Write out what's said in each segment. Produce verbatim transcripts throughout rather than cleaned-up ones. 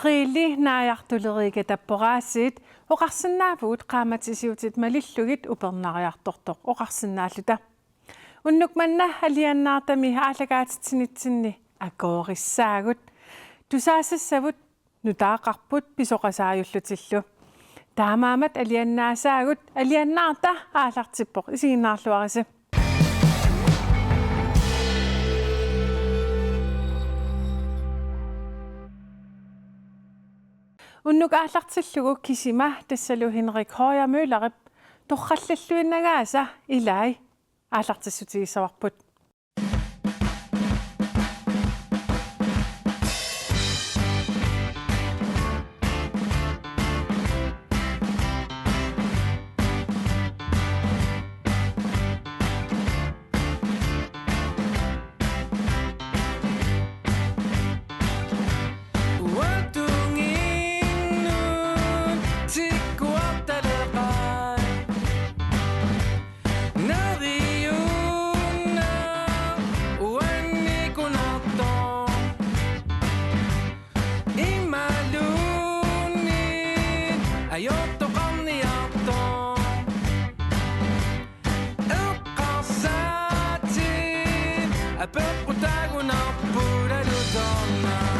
Qiili naajartuleriikatapporaasiit oqarsinnaavugut qaammatisiutit malillugit upernariartortoq oqarsinnaalluta. Unnuk manna alianaartami aallakaatitsinitsinni akoorissaagut. Tusaasassavut nutaaqarput pisoqasaajullutillu. Taamaammat alianaassaagut, alianaarta aallartippoq, isiginnaarluarisi. Unnuk aallartillugu kisima tassalu Henrik Høyer Møllerip torrallalluinnagaasa ilai aallartissutigissavarput. Uatunginnut tikkuartaleqaat. Neriunnaq uannikunartoq. Imaluunniit ajortoqarniartoq. Eqqarsaatit apeqqutaagunarput alutornaq.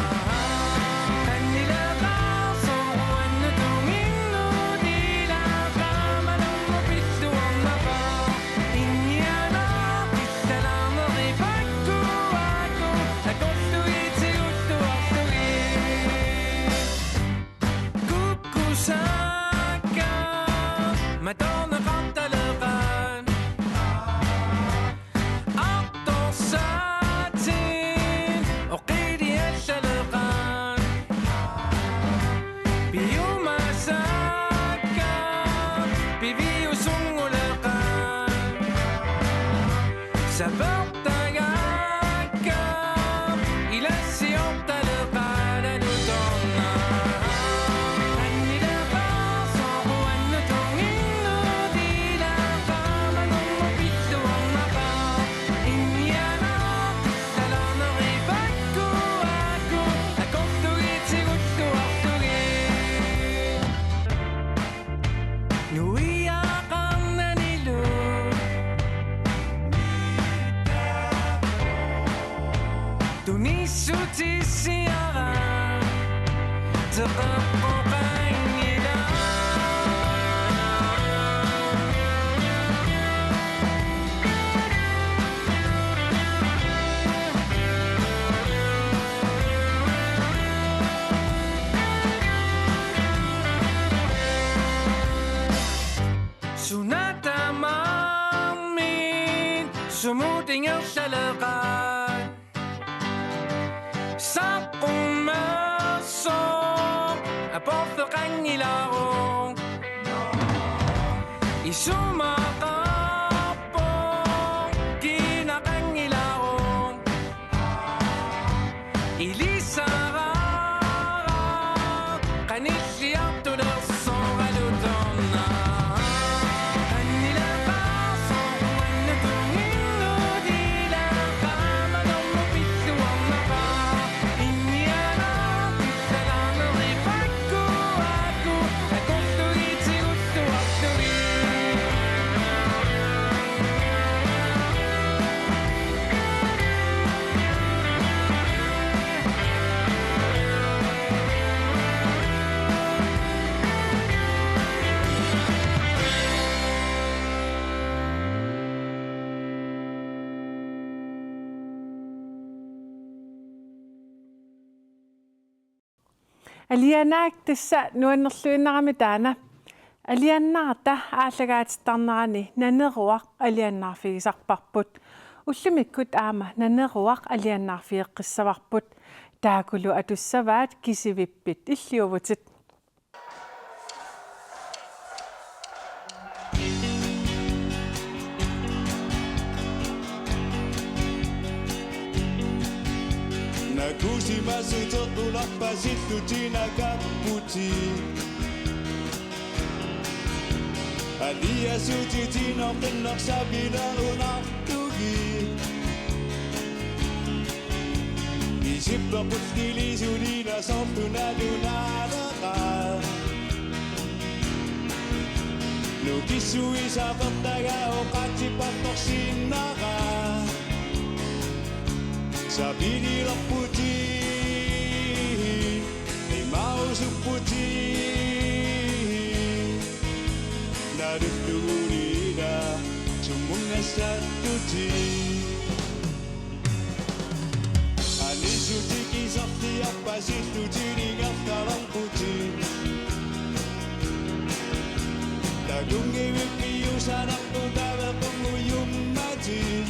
Annileqaarsoq uannut tunginnut ilaa qaamanermut pilluarnaqaaq. Ingianaq qillalaarneri pakkuaku akorlugit tigulluarlugit. Kukkusakka matorneqartaleqaat. Artorsaatit oqiliallaleqaat. Piumasakka piviusunnguleqaat. Sapertagaakka ilassiortaleqaat alutornaq. Annileqaarsoq uannut tunginnut ilaa qaamanermut pilluarnaqaaq. Ingianaq qillalaarneri pakkuaku akorlugit tigulluarlugit. Nuiaqarnanilu tunissutissiara teqeqqoqanngilaq. Suna tamarmi sumut ingerlaleqaat. Saqqummersoq aporfeqanngilaaruk. Isumaqarpoq kiinaqanngilaaruk. Ilisaraaraq qanilliartulersoq alutornaq. Annileqaarsoq uannut tunginnut ilaa qaamanermut pilluarnaqaaq. Ingianaq qillalaarneri pakkuaku akorlugit tigulluarlugit. Alianaak tassa nuannerluinnarami taanna. Alianaarta aallakaatittarnerani Naneruaq alianaarfigisarparput. Ullumikkut aamma Naneruaq alianaarfigeqqissavarput. Taakkulu atussavaat Kisivippit, illiuvutit. Nakuusimasut eqqularpasillutik nakapputik. Aliasutit inoqinneq sapilerunartugit. Sipperput ilisuli nasortunalunaaleqa. Nukissuisa pertaga oqaatipattorsinnara. Sapililerputit, imausupputit. Nalullugu ila sumut nassattutit. Anisutit isertiarpasillutit ingerlalerputit. Takunngivippiusanarput tavequngujummatit.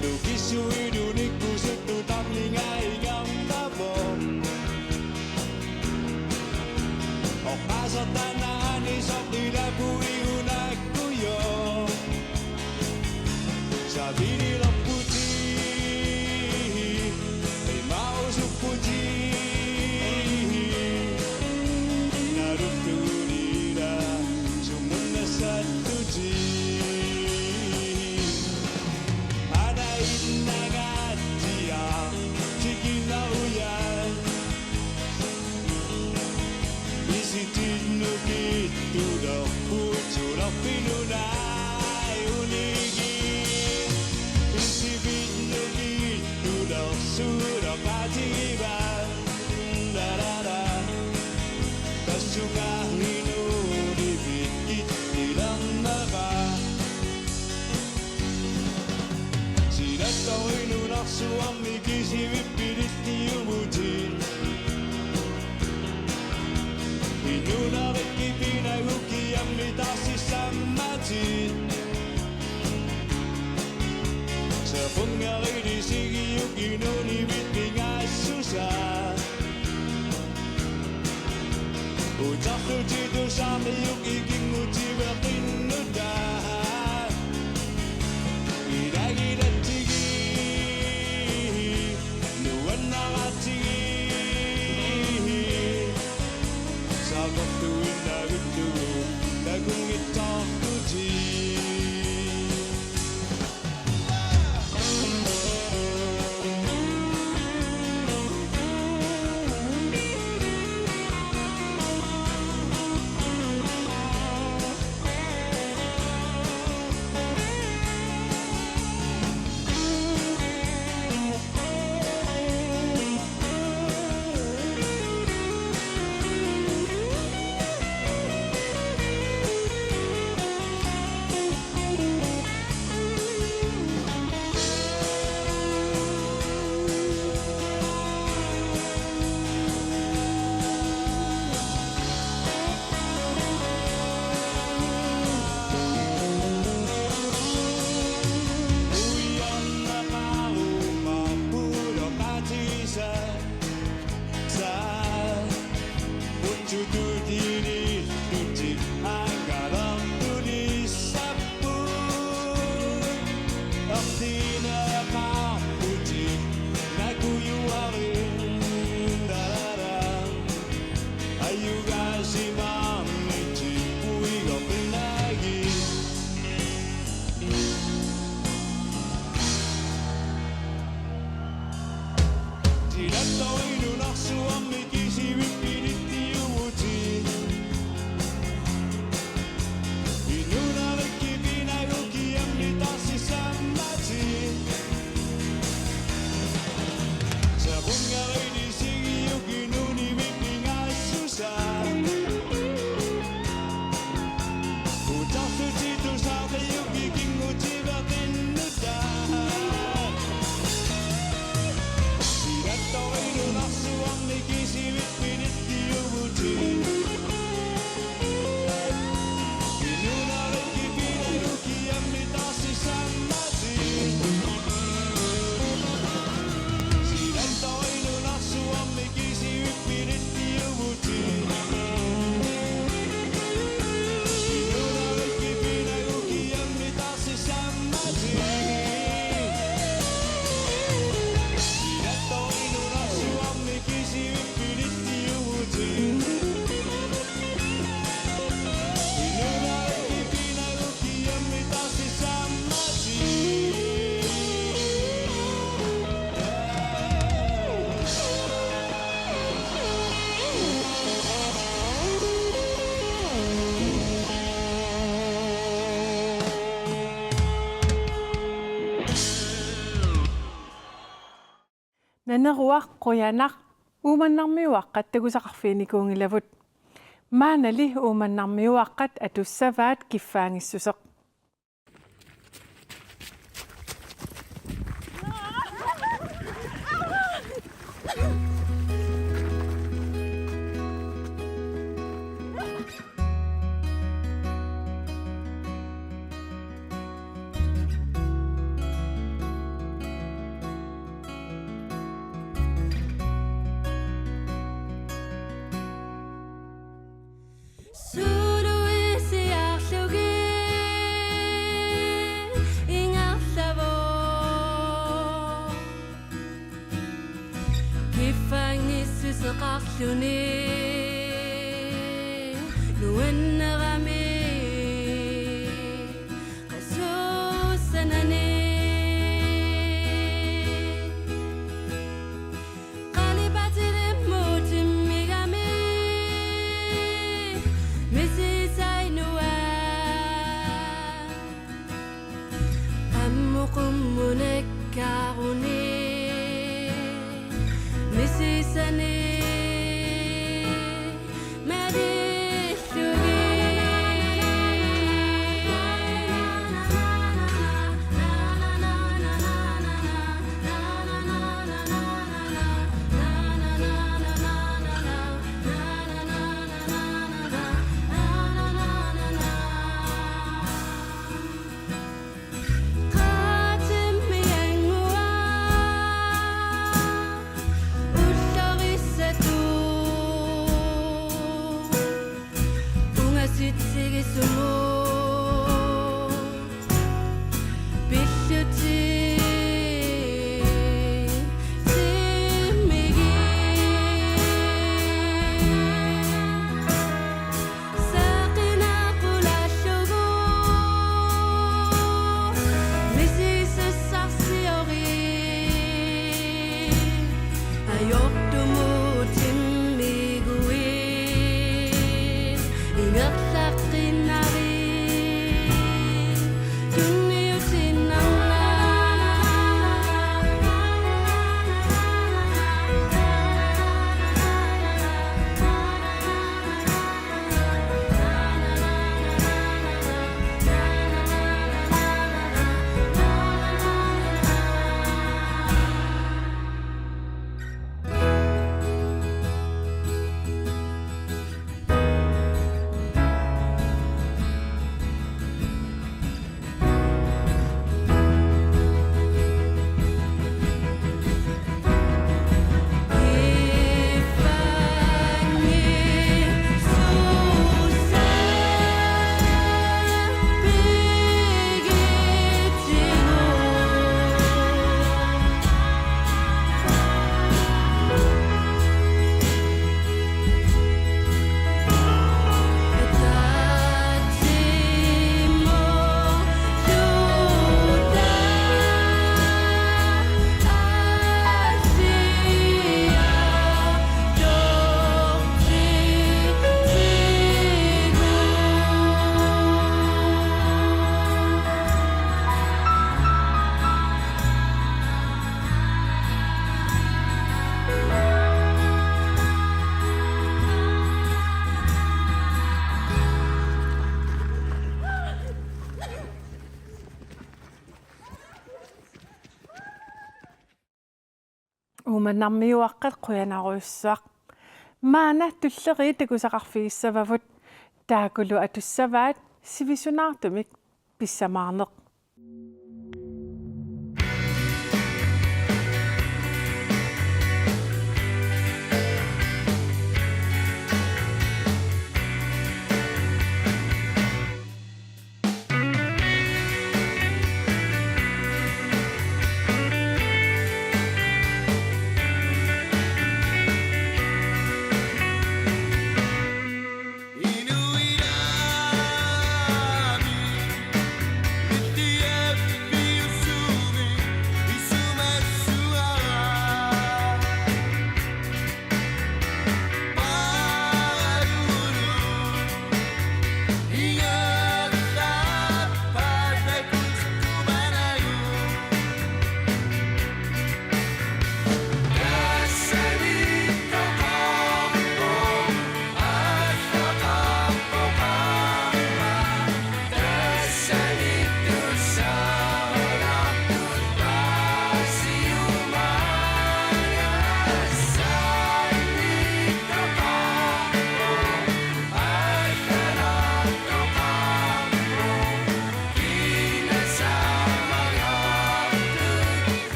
Nukissuilu nikkusittut tarninga ingerlavoq. Oqaasertaq aana anisoq ilapuigunakkujoq. Sapililerputit, imausupputit. Nalullugu ila sumut nassattutit. Aana innangaatsiaq tikinarujaa. Isitinnukittulerput sulerpilunai unigit. Isitinnukittulersuuleqatigivaat. Lalala. Tassunga inuunivikkit ilernera. Silattoq nunarsuarmi kisivit pilittiuvutit. Inuunerit kipinagukkiammi taarsissammatit. Sequnngerilik sigiuk inuunivit pingaassusaa. Utarlutit tusarliuk ikinngutiveqinnutaa. Ilagilatsigit, nuannaraatsigit. Sapertuinnavittugut takunngitsoortutit. Neruaq qujanaq, Uummannarmiuaqqat takusaqarfiginikuunngilavut. Maannali Uummannarmiuaqqat atussavaat kiffaanngissuseq. Suluisiarlugit ingerlavoq. Kiffaanngissuseqarluni nuannerami qasuussanani. Qalipaatillit muutimmigami misigisai nuann'. Ammut qummuneq kaaruni misigisani malillugit. Qaatimmiannguaq ullorissatut ungasitsigisumut pillutit timmigit. Saaqinaqqularlugu misigisassarsiorit ajortumut timmiguit ingerlaqqinnaarit tunniutiinnarnagit. Uummannarmiuaqqat qujanarujussuaq. Maanna tulleriit takusaqarfigissavavut, taakkulu atussavaat sivisunaartumik pissamaarneq.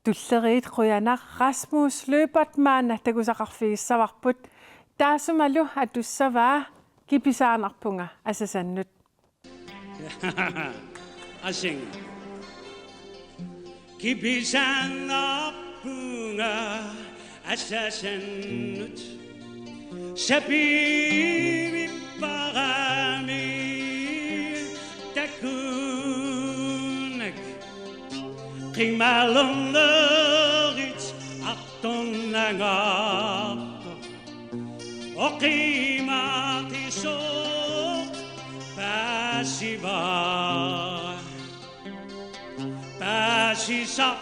Tulleriit qujanaq. Rasmus Lyberth maanna takusaqarfigissavarput, taassumalu atussavaa Kipisaanarpunga asasannut. Asing. Kipisaanarpunga asasannut sapiipparami takunak qimalernerit artornangaartoq oqimaqisoq paasivara. Paasisarpara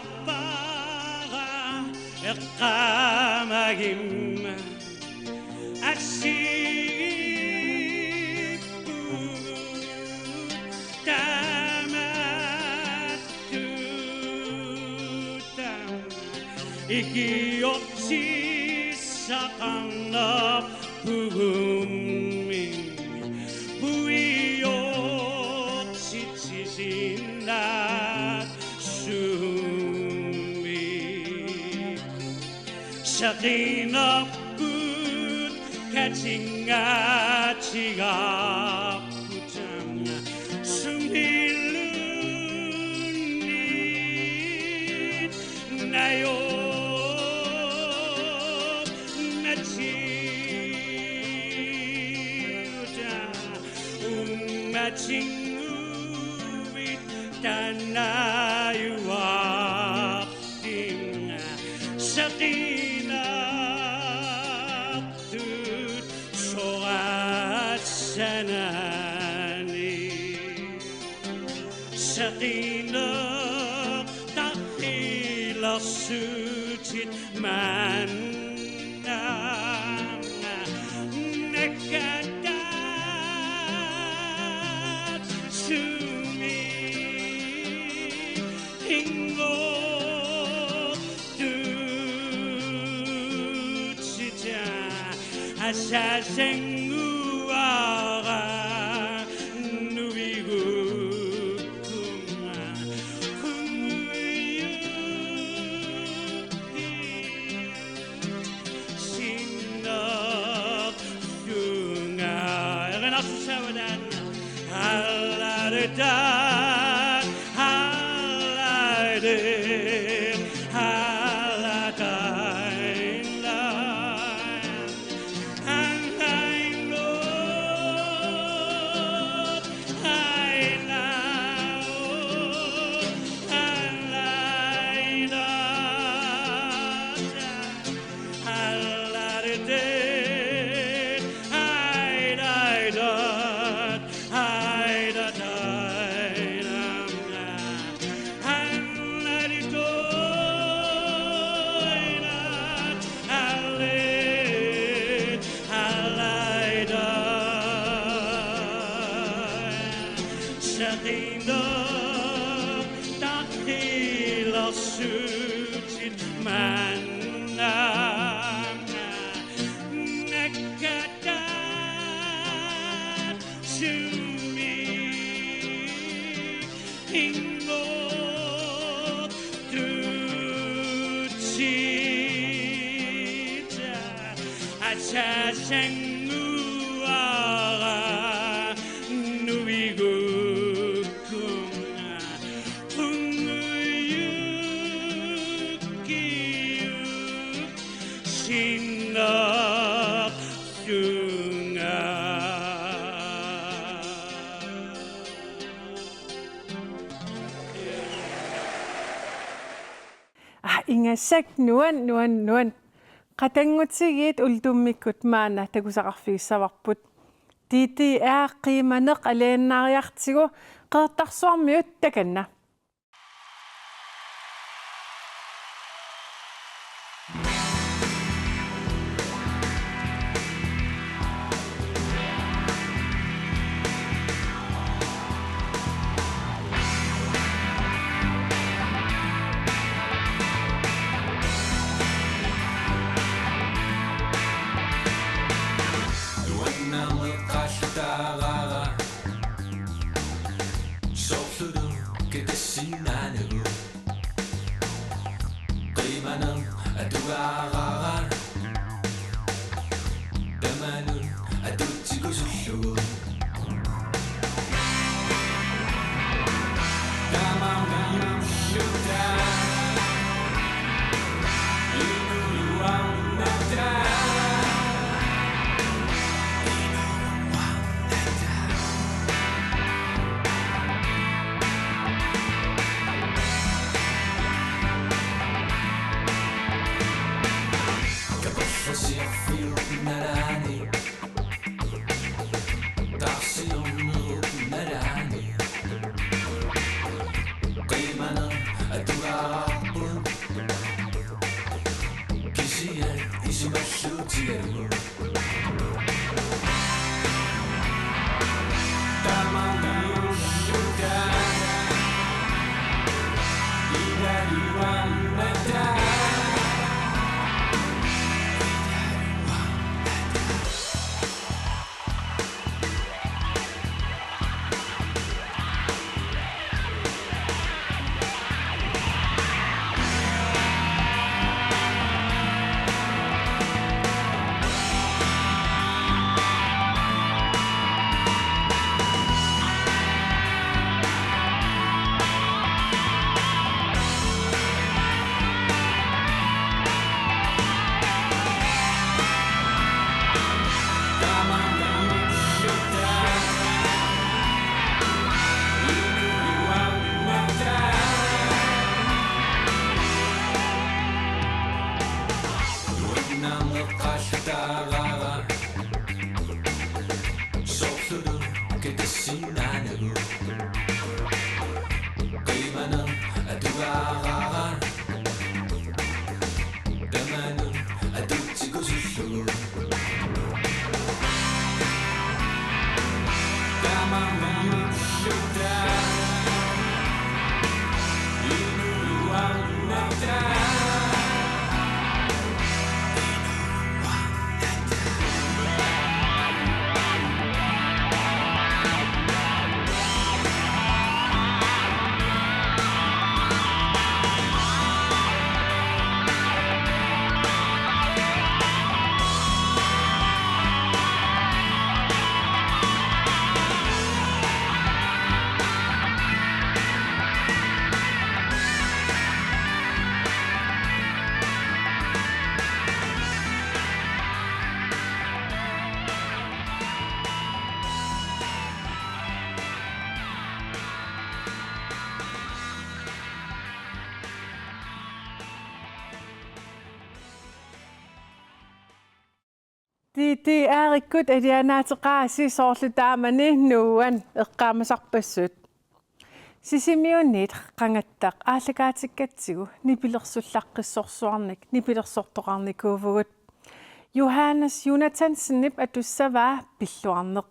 eqqaamagimma assigiippugut tamattutut ikiortissaqarnerpugummi puiortitsisinnaassummi. Seqinerput katingaatigaarput sumilluunniit najornatiuta uummatinguit tanajuartinga seqinertut soraassanani. Seqinertarfilersuutit maanna nakataatsumi inngortuutsita asasannguara nuigukkunga qungujukkiusinnerlunga. Erinarsussaavat taanna. Hallarita, hallarita, hallarita. Seqinertarfilersuutit maanna nakataatsumi inngortuutsita asasannguara nuigukkunga qungujukkiusinnerlunga. Ah, ingasak nuan, nuan, nuan. Qatanngutigiit ultummikkut maanna takusaqarfigissavarput. T T R qiimaneq alianaariartigu Qeqertarsuarmiut takanna. Atugaarara tamanut atutsikusullugu. Tamanut D D R-ikkut alianaateqaasi soorlu taamani Nuuan eqqaamasarpassut. Sisimiuniit qangattaq aallakaatikkatsigu nipilersullaqqissorsuarnik nipilersortoqarnikuuvugut. Johannes Jonathansenip atussavaa pilluarneq.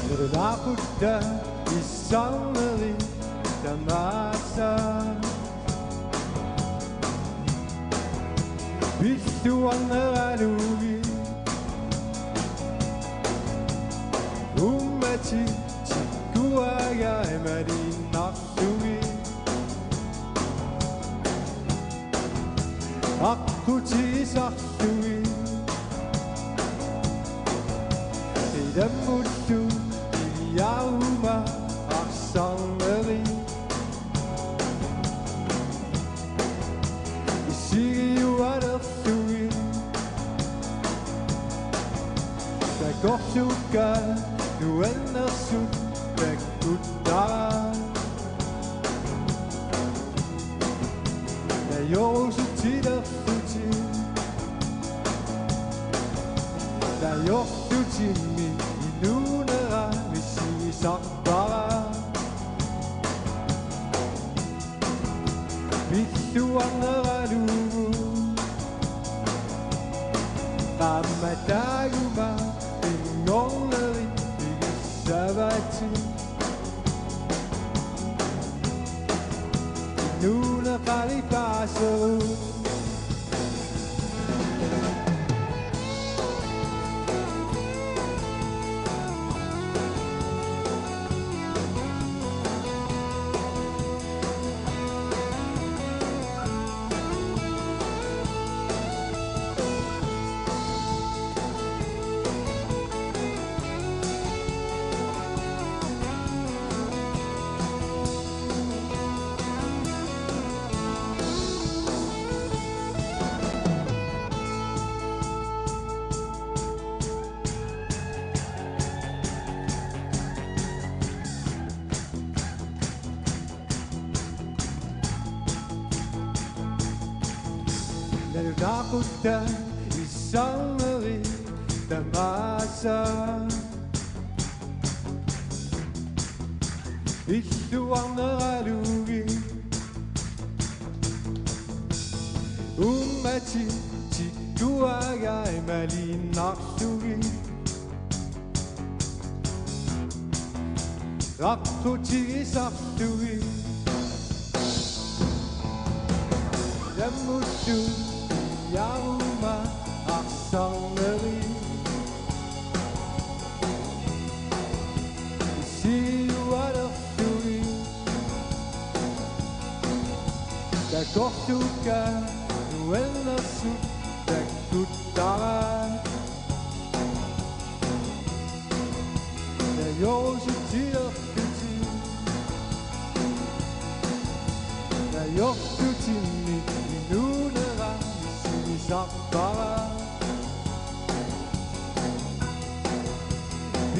Nerulaaqutta issarneri tamaasa pilluarneralugit uummatit tikkuagai malinnar- -lugit. Aqqutigisarlugit ilammullu iliaruma arsarneri isigiualerlugit. Takorluukkaat nuannersut takkuttaaq. Najorusutilerlutit. Najorlutimmi inuunera misigisarpara. Pilluarneralugu qaammat taaguma pinngornerit pigissavatit. Inuuneq qalipaaseruk Naquttap issarnerit tamaasa illuarneralugit. Uummatit tikkuagai malinnarlugit. Aqqutigisarlugit. Lammuttut jaruma arsarnerit. Siualerlugit. Takorluukkat nuannersut takkuttaraat. Najorusutsilerlutit. Najorlutinni inuunera sivisarpara.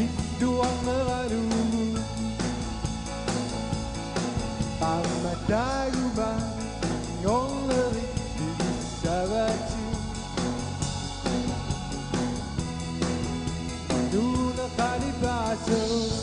Illuarneralugu aamma taaguma inngornerit pigissavatit. Nuuna qalipaaserup.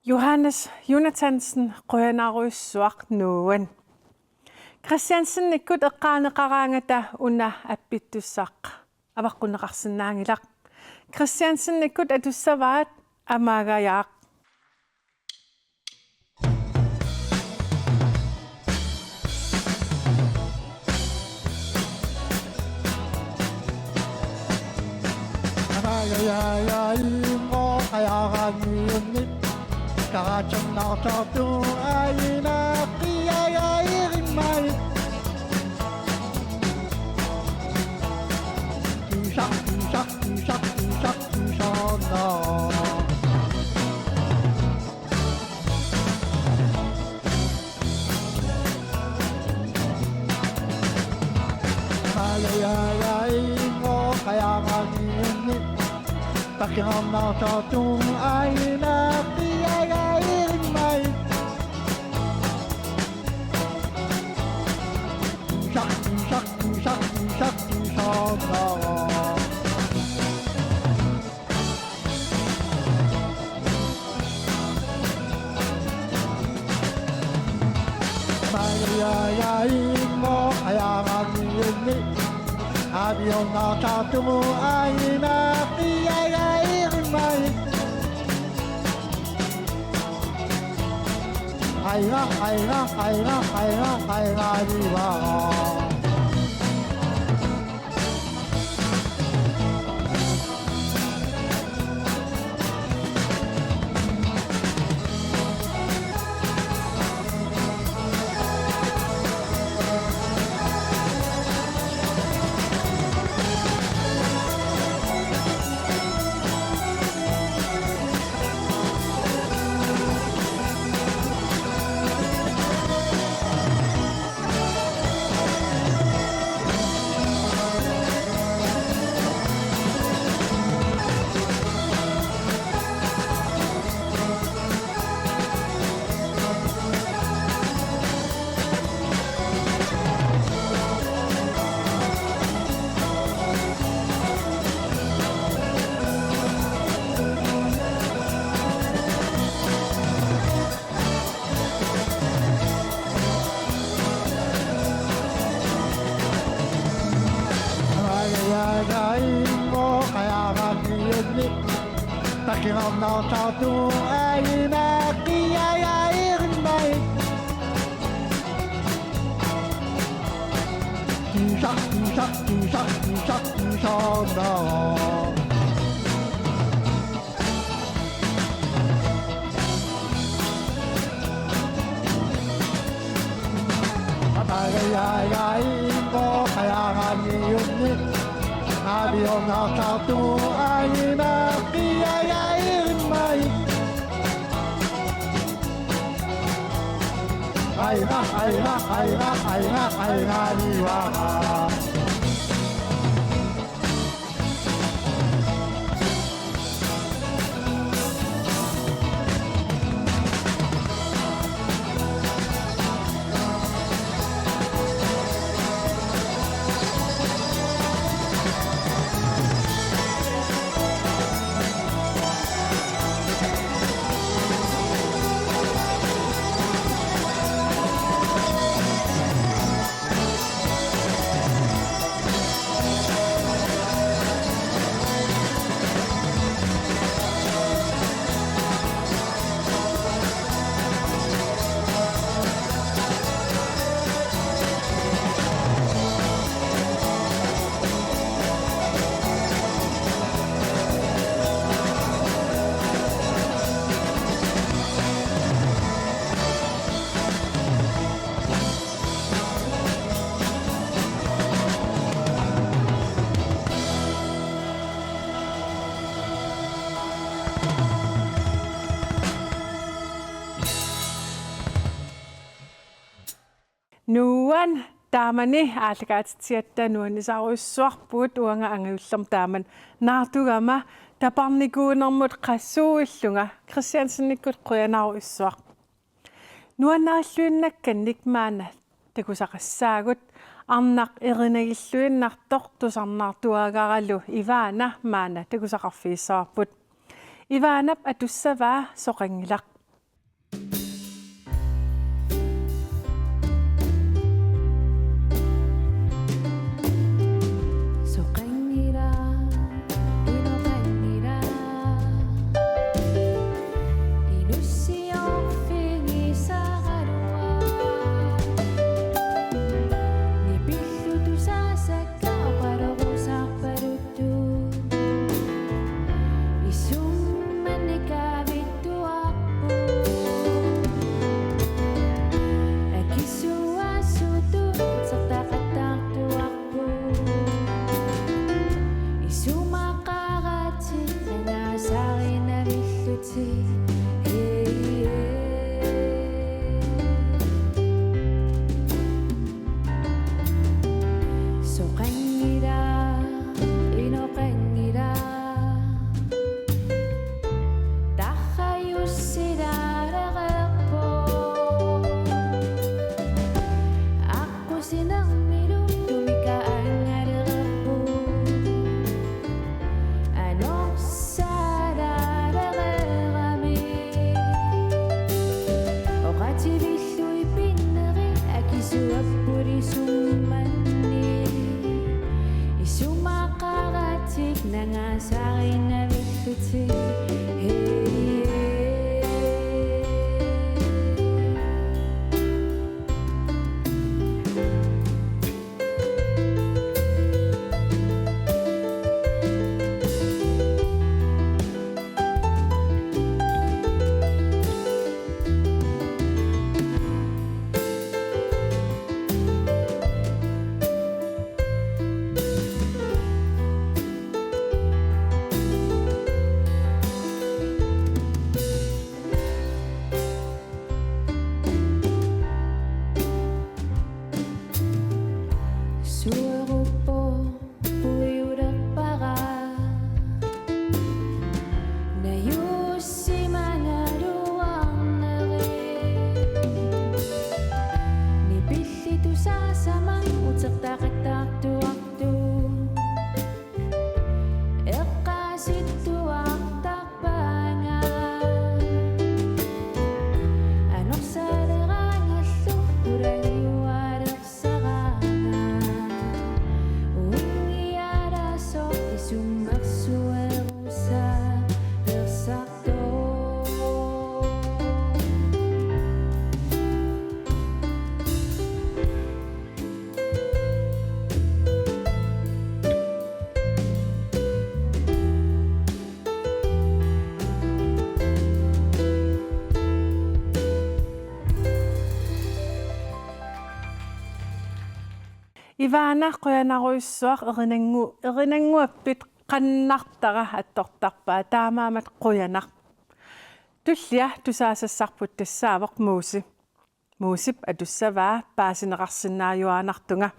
Johannes Jonathansen, qujanarujussuaq nuuan. Christiansenikkut eqqaaneqaraangata una appittussaq avaqqunneqarsinnaanngilaq. Christiansenikkut atussavaat Amaagajaaq. Amaagajaaq, immo qajaaraanniunni, karatsannartartu aina qiajairimmai. Tusaq, tusaq, tusaq, tusaq, tusarnaa. Amaagajaaq, immo qajaaraanniunni, takinnartartu aina qiajairimmai. Tusaq, tusaq, tusaq, tusaq, tusarnaa. Amaagajaaq, immo qajaaraanniunni, aviornartartu aina qiajairimmai. Aina, aina, aina, aina, aina, aina. Amaagajaaq, immo qajaaraanniunni, takinnartartu aina qiajairimmai. Tusaq, tusaq, tusaq, tusaq, tusarnaa. Nuann', taamani aallakaatitsigatta nuannisarujussuarpugut, uanga angajullermik taamani naartugama taparnikuunermut qasuuillunga. Kristiansenikkut qujanarujussuaq. Nuannarilluinnakkannik maanna takusaqassaagut, arnaq erinagilluinnartoq tusarnaartuaagaralu Ivana maanna takusaqarfigissavarput. Ivanap atussavaa Soqanngilaq. Soqanngilaq, inoqanngilaq, inussiorfigisaraluaq. Nipillu tusaasakka oqalorusaarpaluttoq. Isummannik kaavittuarput. Akisuasutut sertaqattaartuarput. Isumaqaratik nangaasarinavillutik. Hey, hey. Soqanngilaq, inoqanngilaq, tarrajussilaalereerpoq. Aqqusinermilu tumikaangalereerpoq. Anorsaalaalereerami. Oqativillui pinneri akisuapput isummannik. Isumaqaratik nangaasarinavillutik. Hey, hey. Ivana, qujanarujussuaq. Erinanngu-, erinannguappit, qannartara attortarpaa, taamaammat qujanaq. Tullia tusaasassarput tassaavoq Muusi. Muusip atussavaa paasineqarsinnaajuaannartunga.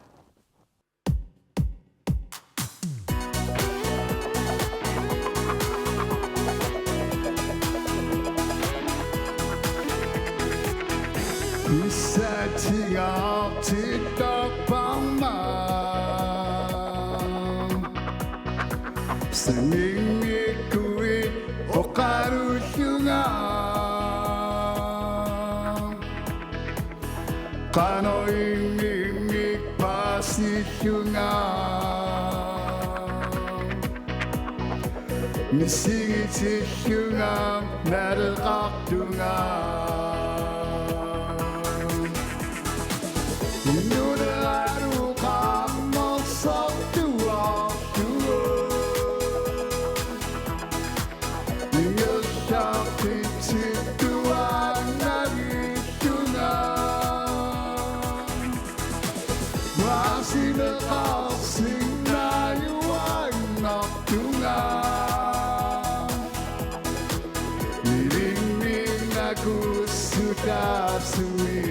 Pissaatigaartittarparma. Saninnikuit oqalullunga. Qanoq immimmik paasillunga. Misigitillunga naleqartunga. Nunaalu qammersartuarlugu. Ingerlaqqitsittuaannavillunga. Paasineqarsinnaajuaannartunga. Ilinnginnakuussutaasumik.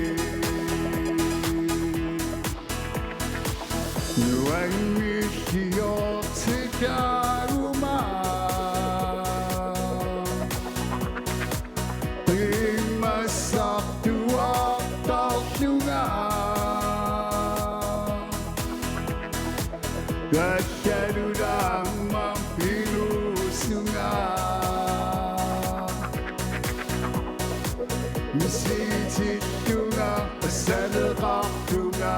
Nuannissiortitaaguma. Qimmassartuartarlunga. Tassalu taama inuusunga. Misigitillunga, asaleqartunga.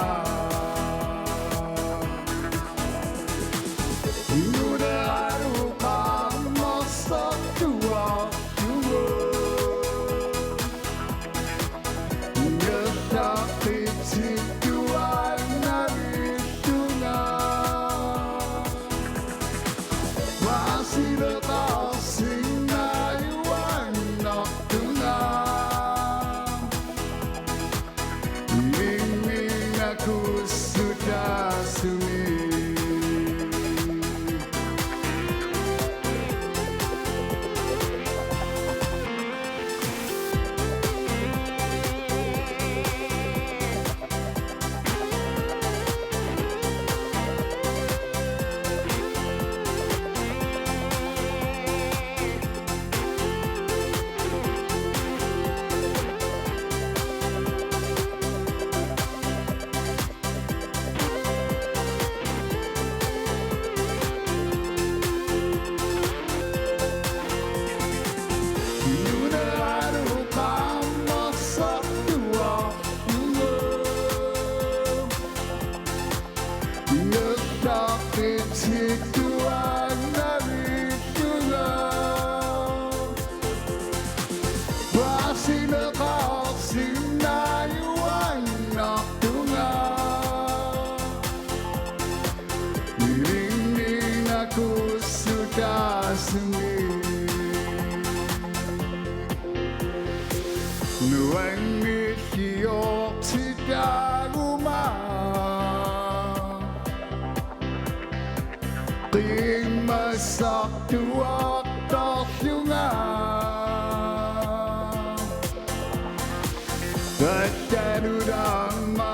Nunaalu qammersartuarlugu. Ingerlaqqitsittuaannavillunga. Paasineqarsinnaajuaannartunga. Ilinnginnakuussutaasumik. Paasineqarsinnaajuaannartunga. Ilinnginnakuussutaasumik. Nuannissiortitaaguma. Qimmassartuartarlunga. Tassalu taama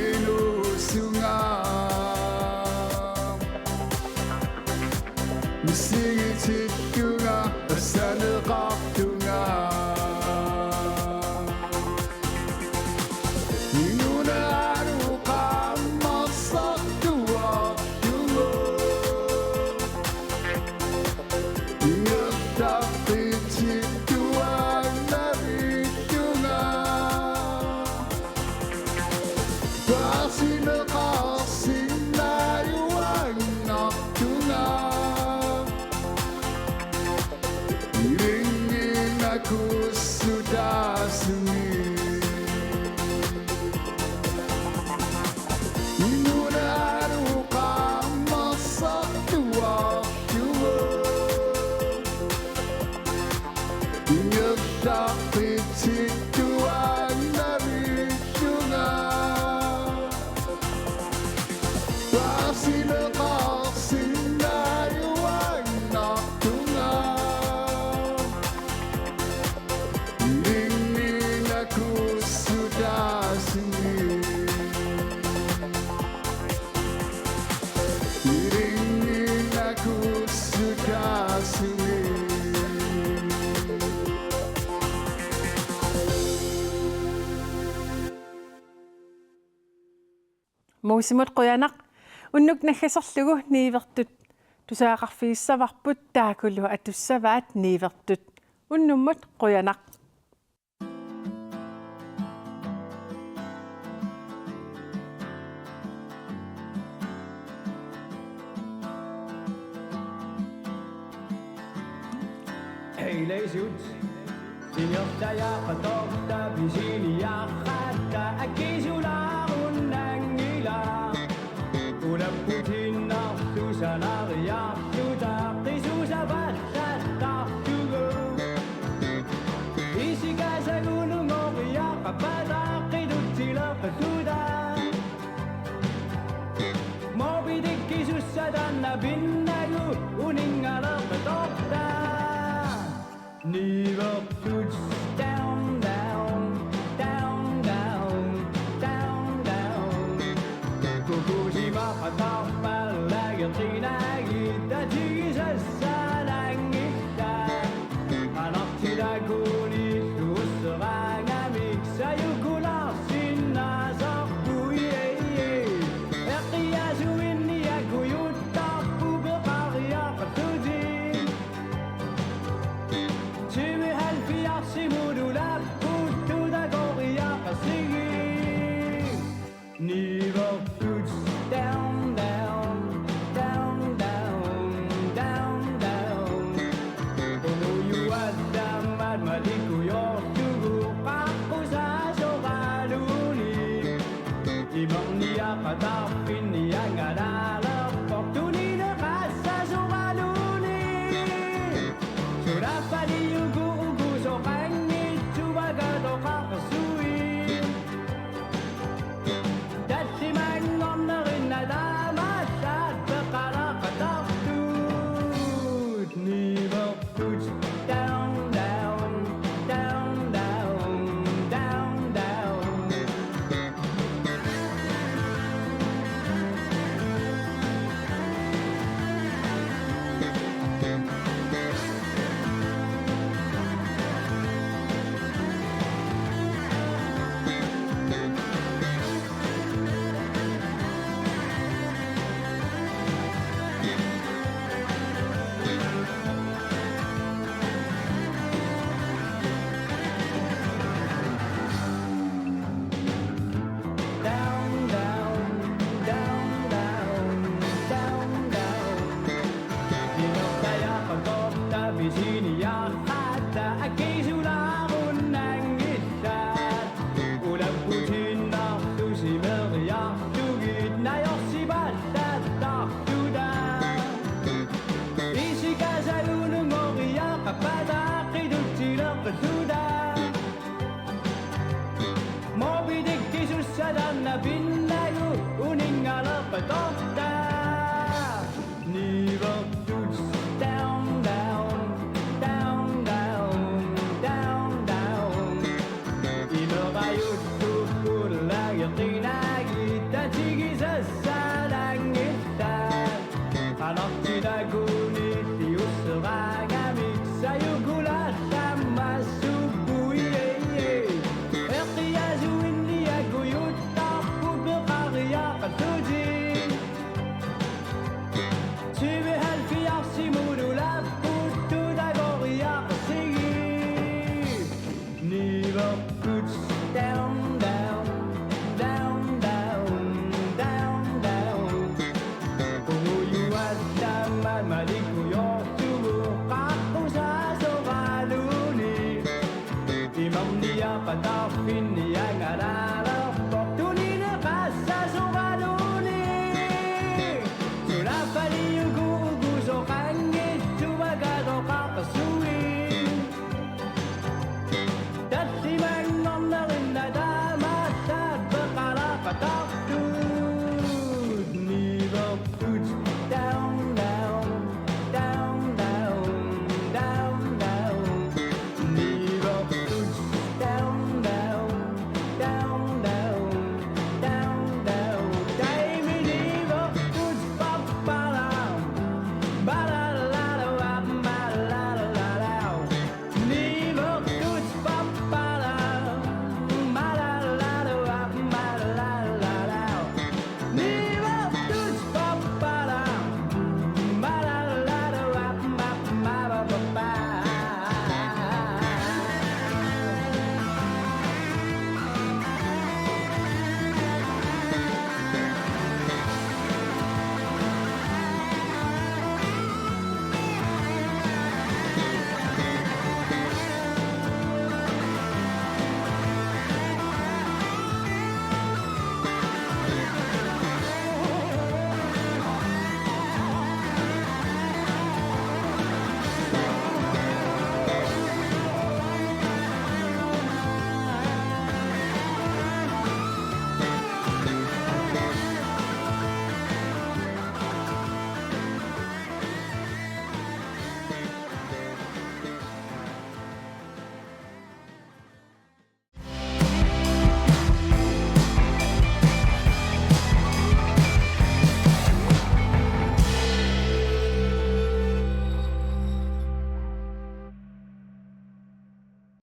inuusunga. Misigitillunga, asaleqartunga. Nunaalu qammersartuarlugu. Ingerlaqqitsittuaannavillunga. Paasineqarsinnaajuaannartunga. Ilinnginnakuussutaasumik. Nunaalu qammersartuarlugu. Ingerlaqqitsittuaannavillunga. Muusimut qujanaq. Unnuk naggaserlugu niuertut tusagaqarfigissavarput, taakkulu atussavaat niuertut. Unnummut qujanaq. Hej, læs ud. Inertajaqatorta pisiniarrata akisulaarunanngilaq. Ulapputiinnarluta sanariarluta qisuusapallattartugut. Isikasagulungoriaqapataaqqilutsileqtuta. Moby Dickisussat taanna pinnagu uninngaleqtorta. Niuertut down, down, down, down, down, down. Kukusimaqatarpallageqinaagit atigisassaananngillat. Anartilakuunillu usseraangamik sajukulaarsinnaasarput, yeah, yeah. Eqqiasuinniakujuttarput peqariaqartutit. Tyve halvfjerdsimut ulapput tutakoriaqarsigit. Niuertut down, down, down, down, down, down. Unujuattaammat malikkujoortugut qaqqusaasoraluunniit. Imerniaqatarfinniangalaalerpoq tunineqassasoraluunniit. Sulappaliuku uku soqanngitsumik atoqarsuit. Tallimanngornerinnaat taamaallaat peqalaqatartut. Niuertut down, down, down, down, down, down. Down, down, down, down, down, down. Inertajaqatorta pisiniarrata akisulaarunanngillat. Ulapputiinnarlusi meriartugit najorsipallattartuta. Isikasagulungoriaqapataaqqilutsileqtuta. Moby Dickisussat taanna pinnagu uninngaleqtorta. Niuertut down, down, down, down, down, down. Imerajuttuupput lageqinaagit atigisassaananngillat. Anartilakuunillu usseraangamik sajukulaallammasuupput, yeah, yeah. Eqqiasuinniakujuttarput peqariaqartutit. Tyve halvfjerdsimut ulapput tutakoriaqarsigit. Niuertut down, down, down, down, down, down. Unujuattaammat malikkujoortugut qaqqusaasoraluunniit. Imerniaqatarfinniangalaa